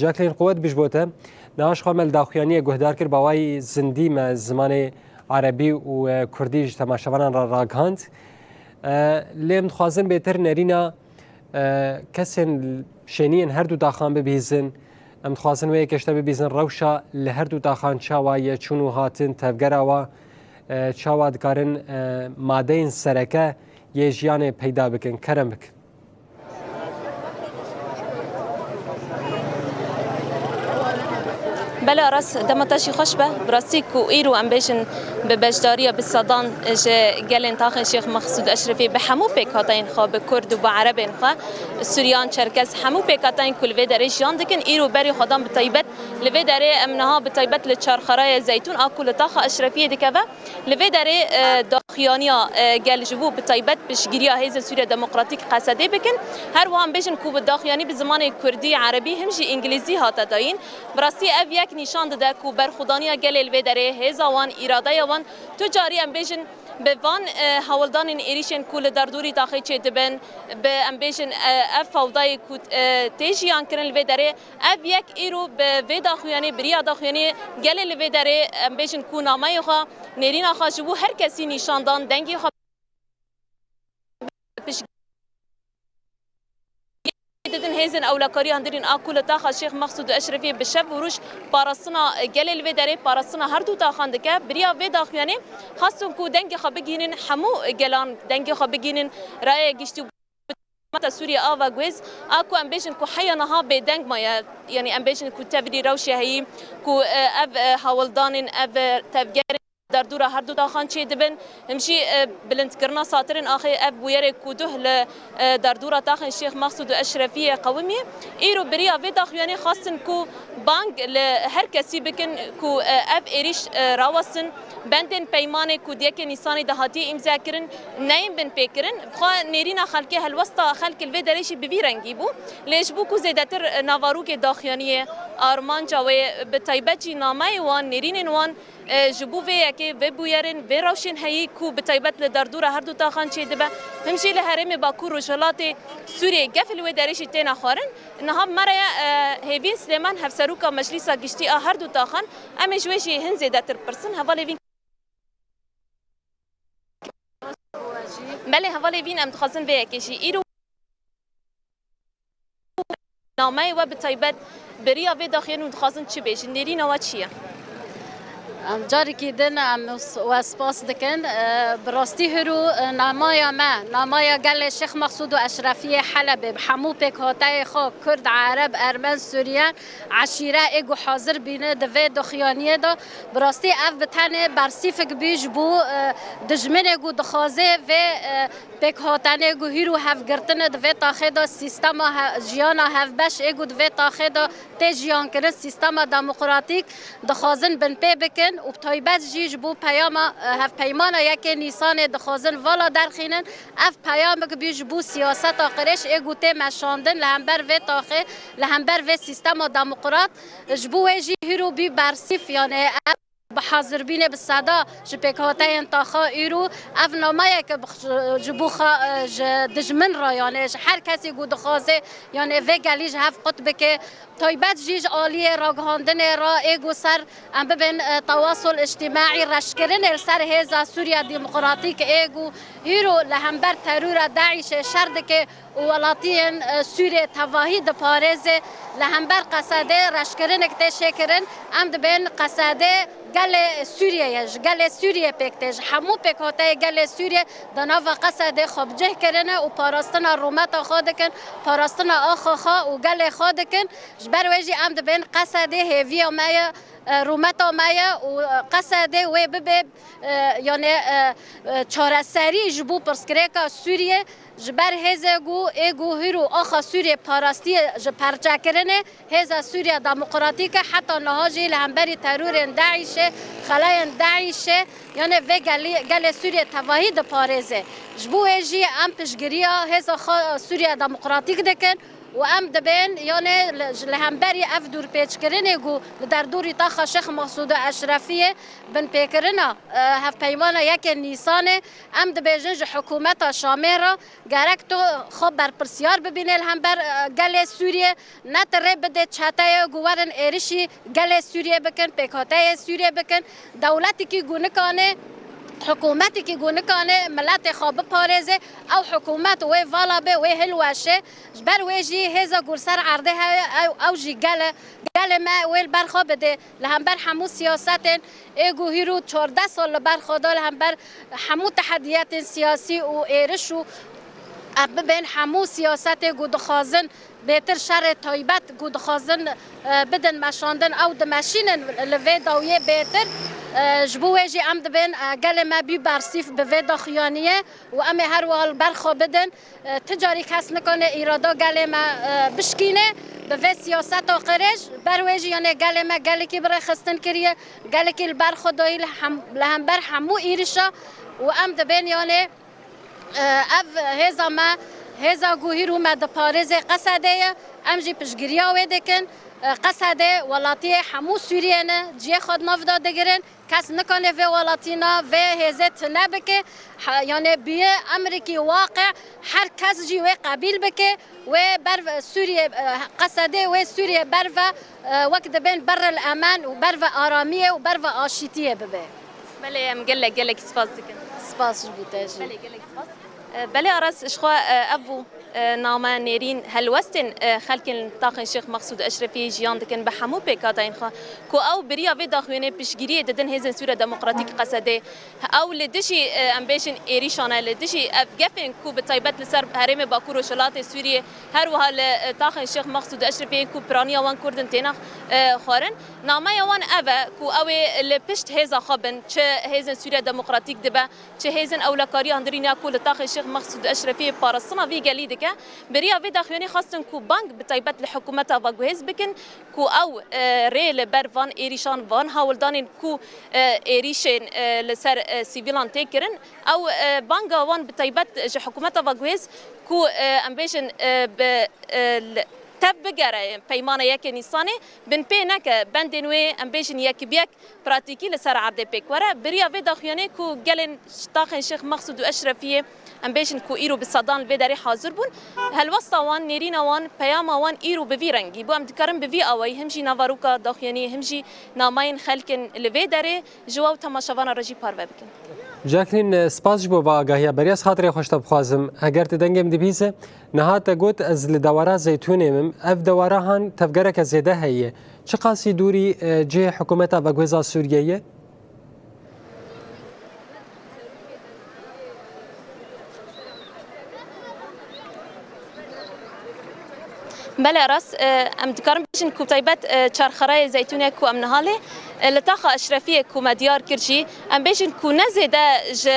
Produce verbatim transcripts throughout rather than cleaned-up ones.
Jacqueline, quwet bî ji bo te. Niha ji xwe me li daxuyaniyê guhdar kir, bi awayî zindî me zimanê erebî û, e, kurdî ji temaşevanan re ragihand. E, lê em dixwazin bêtir nerîna, e, kesên şêniyên her du daxan bibihîzin. Em dixwazin wê yekê ji te bibihîzin, rewşa li her du daxan çawa ye, çûn û hatin, tevgera wa, e, çawa dikarin, e, madeyên sereke yê jiyanê peyda bikin. Kerem bik. Belê Aras, dema te jî xweş be. Bi rastî ku îro em bêjin bi beşdariya bi sedan ji gelên taxên Şêx Mexsûd Eşrefî bi hemû pêkhateyên xwe, bi Kurd û bi Erebên xwe, Suryan, Çerkez, hemû pêkhateyên ku li vê derê jiyan dikin, îro berê xwe dan bi taybet li vê derê em niha bi taybet li Çarxerayê Zeytûn a ku li taxa Eşrefiyê dikeve. Li vê derê, e, daxuyaniya, e, gel ji bo bi taybet piştgiriya Hêzên Sûriya Demokratîk, Qesedê, bikin. Her wiha em bêjin ku bi daxuyanî bi zimanê kurdî, erebî, him jî îngilîzî hate dayîn. Bi rastî ev yek nîşan dide ku berxwedaniya gelê li vê derê, hêza wan, îradeya wan, tu carî em bêjin bi van, e, hewldanên êrîşên ku li derdorî taxê çêdibin, bi, em bêjin, e, ev fewdayê ku, e, tê jiyan kirin li vê derê, ev yek îro bi vê daxuyanê, bi riya daxuyanê gelê li vê derê, em bêjin ku nameyê xwe, nêrîna xwe ji bo her kesî nîşan dan, dengê xwe pişt didin hêzên ewlekariya hundirîn a ku li taxa Şêx Mexsûd û Eşrefiyê bi şev û roj parastina gelê li vê derê, parastina her du taxan dike. Bi riya vê daxuyanê xwestin ku dengê xwe bigihînin hemû gelan, dengê xwe bigihînin raya giştî û Hikûmeta Sûriyê a veguhêz, a ku em bêjin ku heya niha bêdeng maye, yanî em bêjin ku tevî rewşê heyî, ku, e, ev, e, hewldanên, ev, e, tevgerên derdora her du taxan çêdibin, him jî, e, bilindkirina satirên axê ev bûyerê ku duh li, e, derdora taxên Şêx Mexsûd û Eşrefiyê qewimî. Îro bi riya vê daxuyanê xwestin ku bang li her kesî bikin ku, e, ev êrîş, e, rawestin. Bendên peymanê ku di yekê Nîsanê de hatiye îmzekirin, neyên binpêkirin. Bi xwe nêrîna xelkê, helwesta xelkê li vê derê jî bi vî rengî bû. Lê ji bo ku zêdetir navarokê daxuyaniyê, armanca wê, bi taybet jî nameyê wan, nêrînên wan, e, ji bo vê yekê, vê bûyerên, vê rewşên heyî ku bi taybet li derdora her du taxan çêdibe, him jî li herêmê Bakur Rojhilatê Sûriyê gef li wê derê jî têne xwarin. Niha bi me re ye, e, Hêvîn Silêman, Hevseroka Meclîsa Giştî a her du taxan, em ê ji wê jî hin zêdetir pirsin. Hevalê Vîn. Belê, hevalê Vîn, em dixwazin vê yekê jî îro nameyê we bi taybet bi riya vê daxuyanî hûn dixwazin çi bêjin? Nêrîna we çi ye? Em carekî din em we spas dikin. E, bi rastî hiro, e, namaya me, namaya gelê Şêx Mexsûd û Eşrefiyê Helebê, bi hemû pêkhateyê xwe, Kurd, Ereb, Ermen, Sûriyen, eşîre ê ku hazir bîne di vê daxuyaniyê de. Bi rastî ev bi tenê bersîfik bî ji bo, e, dijminê ku dixwaze vê, e, pêkhatenê ku hîro hevgirtine di vê taxê de, sîstema he-, jiyana hevbeş ê ku di vê taxê de tê jiyan kirin, sîstema demokratîk dixwazin binpê bikin û bi taybet jî ji bo peyama, e, hevpeymana yekê Nîsanê dixwazin vala derxînin. Ev peyamik bî ji bo siyaseta qirêj ê ku tê meşandin li hember vê taxê, li hember vê sîstema demokrat. Ji bo wê jî hîro bî bersîf, yanî ev bi hazirbînê bi seda ji pêkhateyên taxa îro ev nameyeke bi-, ji bo xa-, ji dijmin re, yanî ji her kesî ku dixwaze, yanî vê gelî ji hev qut bike. Taybet jî ji aliyê ragihandinê re ê ku ser em bibên, e, tewasul îctîmaî, reşkirinê li ser hêza Sûriya Demokratîk ê ku hîro li hember terora DAIŞê şer dike û welatiyên, e, Sûriyê tevahî diparêze, li hember Qesedê reşkirinek tê şêkirin, em dibên Qesedê gelê Sûriyê ye, ji gelê Sûriyê pêk tê, ji hemû pêkhateyê gelê Sûriyê di nava Qesedê xwe bi cih kirine û parastina rûmeta xwe dikin, parastina axa xwe û gelê xwe dikin. Ji ber wê jî em dibên Qesedê hêviya me ye, e, rûmeta me ye û, e, Qesedê wê bibe, e, yanî, e, e, çareserî ji bo pirsgirêka Sûriyê. Ji ber hêzê ku ê ku hîro axa Sûriyê parastiye ji perçekirinê, hêza Sûriya Demokratîk e, heta niha jî li hemberî terorên DAIŞê, xelayên DAIŞê, yanî vê gelî, gelê Sûriyê tevahî diparêze. Ji bo wê jî em piştgiriya hêza xwe Sûriya Demokratîk dikin Û em dibên, yanê li, ji, li hemberî ev dûrpêçkirinê ku li derdorî taxa Şêx Mexsûd û Eşrefiyê binpêkirina, e, hevpeymana yekê Nîsanê, em dibêjin ji hikûmeta Şamê re gerek tu xwe berpirsiyar bibîne li hember, e, gelê Sûriyê, ne tu rê bidê çeteyê ku werin êrişî gelê Sûriyê bikin, pêkhateyê Sûriyê bikin. Dewletekî ku nikanê, hikûmetekî ku nikanê miletê xwe biparêzê, ew hikûmet wê vala bê, wê hilweşê. Ji ber wê jî hêza ku li ser erdê heye, ew, ew jî gel e. Gelê me wê li ber xwe bidê. Li hember hemû siyasetên ê ku hîro çardeh sal li ber xwe da, li hember hemû tehediyetên siyasî û êriş û em bibên hemû siyasetê ku dixwazin bêtir şerê taybet ku dixwazin, e, bidin meşandin, ew dimeşînin li vê dawiyê bêtir. E, ji bo wê jî em dibên, e, gelê me bî bersîf bi vê daxuyaniyê û em ê her wiha li ber xwe bidin. E, ti carî kes nikane îrada gelê me, e, bişkîne bi vê siyaseta qirêj. Ber wê jî, yanê, gelê me gelekî bi rêxistin kiriye, gelekî li ber xwe dayî li hem-, li hember hemû êrişa û em dibên, yanê, e, ev hêza me, hêza ku hîro me diparêzê Qesedê ye, em jî piştgiriya wê dikin. E, Qesedê welatiyê hemû Sûriyê ne, cihê xwe di nav de digirin. Kes nikane vê welatîna, vê hêzê tune bike. Ha, yanê bûye emrikî waqe, her kes jî wê qebîl bike. Wê ber ve Sûriye, e, Qesedê wê Sûriye ber ve, e, wek dibên berril emen û ber ve aramiyê û ber ve aşîtiyê bibe. Belê, em gelek, gelek spas dikin. Spas ji bo te jî. Belê, gelek spas. E, belê Aras, ji xwe, e, ev bû, e, name nêrîn helwestên, e, xelkên taxên Şêx Mexsûd Eşrefiyê jiyan dikin bi hemû pêkhateyên xwe, ku ew bi riya vê daxuyaniyê piştgiriyê didin hêzên Sûriya Demokratîk Qesedê. Ew li dijî, e, em bêjin êrîşan e, li dijî ev gefên ku bi taybet li ser herêmê Bakur Rojhilatê Sûriyê, her wiha li, e, taxên Şêx Mexsûd Eşrefiyê ku piraniya wan Kurd in têne, e, xwarin. Nameya wan ev e ku ew ê li pişt hêza xwe bin, çi hêzên Sûriya Demokratîk dibe, çi hêzên ewlekariya hundirîn ya ku li taxê Şêx Mexsûd Eşrefiyê parastina vî gelî dike, bi riya vê daxuyanî xwestin ku bang bi taybet li hikûmeta veguhêz bikin ku ew, e, rê li ber van êrîşan, van hewldanên ku, e, êrîşên, e, li ser, e, sivîlan tê kirin, ew, e, banga wan bi taybet ji hikûmeta veguhêz ku, e, em bêjin, e, bi, e, li, tev bigere peymana yekê Nîsanê, binpê neke bendên wê, em bêjin, yek bi yek pratîkî li ser erdê pêk were. Bi riya vê daxuyanê ku gelên taxên Şêx Mexsûd û Eşrefiyê, em bêjin ku îro bi sedan li vê derê hazir bûn, helwesta wan, nêrîna wan, peyama wan îro bi vî rengî bû. Em dikarin bi vî awayî him jî navaroka daxuyaniyê, him jî namayên xelkên li vê derê ji we û temaşevana re jî parve bikin. Jacqueline, spas ji bo va agahiya. Beriya xatirê xwe ji te bixwazim. Heger tu dengê min dibihîze, niha te got ez li dewara Zeytûnê mim. Ev dewara han tevgereke zêde heye. Çiqasî dûrî, e, cihê hikûmeta veguhêza Sûriyê ye? Belê, rast, e, em dikarin bêjin ku taybet, e, çarxerayê Zeytûnê ku em niha lê, e, li taxa Eşrefiyê ku me diyar kir jî, em bêjin ku ne zêde ji,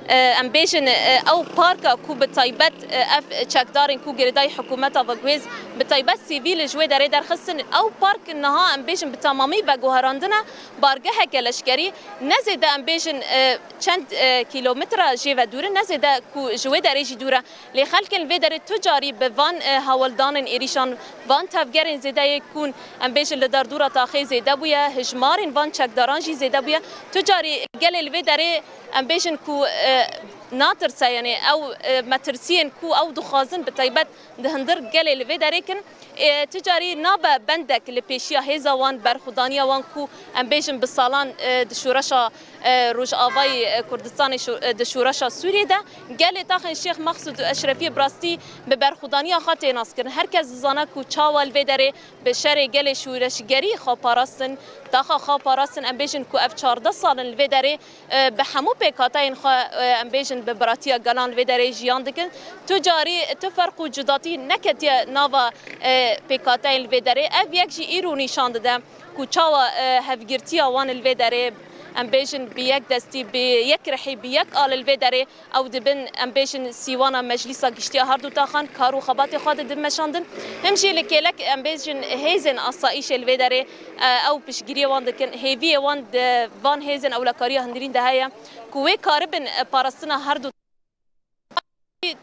e, em bêjin, e, ew parka ku bi taybet, e, ev çekdarên ku girêdayî hikûmeta veguhêz, bi taybet sivîl ji wê derê derxistin. Ew park niha, em bêjin, bi temamî veguherandine bargeheke leşkerî. Ne zêde, em bêjin, e, çend, e, kîlometre jê ve dûr e, ne zêde ku ji wê derê jî dûr e. Lê xelkên vê derê tu carî bi van, e, hewldanên êrîşan, van tevgerên zêde yê ku, em bêjin, li derdora taxê zêde bûye, hijmarên van çekdaran jî zêde bûye. Tu carî gelê li vê derê, em bêjin ku, e, natirse, yanî ew, e, metirsiyên ku ew dixwazin bi taybet di hundir gelê li vê derê kin, e, tu carî nabe bendek li pêşiya hêza wan, berxwedaniya wan ku, em bêjin, bi salan, e, di şoreşa, e, Rojavayê, e, Kurdistanê şo-, e, di şoreşa Sûriyê de. Gelê taxên Şêx Mexsûd û Eşrefiyê bi rastî bi berxwedaniya xwe tê naskirin. Her kes dizane ku çawa li vê derê bi şerê gelê şoreşgerî xwe parastin, taxa xwe parastin. Em bêjin ku ev çardeh sal in li vê derê, e, bi hemû pêkhateyên xwe, e, em bêjin, bi biratiya gelan li vê derê jiyan dikin. Tu carî, tu ferq û cudatî neketiye nava, e, pêkhateyên li vê derê. Ev yek jî îro nîşan dide ku çawa, e, hevgirtiya wan li vê derê, em bêjin, bi yek destî, bi yek rihî, bi yek al li vê derê ew dibin, em bêjin, sîwana Meclîsa Giştî ya her du taxan kar û xebatê xwe didin meşandin. Him jî li kêlek, em bêjin, hêzên asayîşê li vê derê, e, ew piştgiriyê wan dikin. Hêviyê wan di van hêzên ewlekariya hundirîn de heye ku wê karibin, e, parastina her du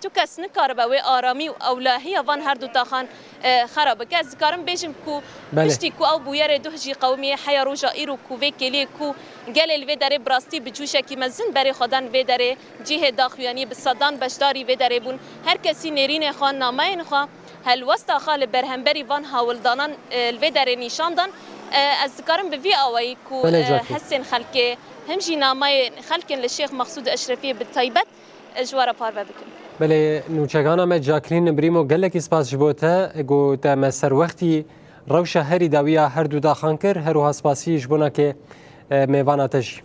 Tu kes nikaribe wê aramî û ewlahiya van her du taxan, e, xera bike. Ez dikarim bêjim ku Belê. Piştî ku ew bûyerê duh jî qewimiye, heya roja îro ku vê kêliyê ku gelê li vê derê bi rastî bi cûşekî mezin berê xwe dan vê derê cihê daxuyaniyê, bi sedan beşdarî vê derê bûn. Her kesî nêrînê xwe, nameyên xwe, helwesta xwe li berhemberî van hawildanan, e, li vê derê nîşan dan. E, ez dikarim bi vî awayî ku, Belê, e, Cakî. Hestên xelkê, him jî nameyên xelkên li Şêx Mexsûd Eşrefiyê bi taybet, e, ji we re parve bikim. Belê, nûçegana me Cakrîn Brîmo, gelekî spas ji bo te, ku te me serwextî rewşa herî dawiya her du daxan kir, her wiha spasî ji bo nakê, e, mêvana te jî.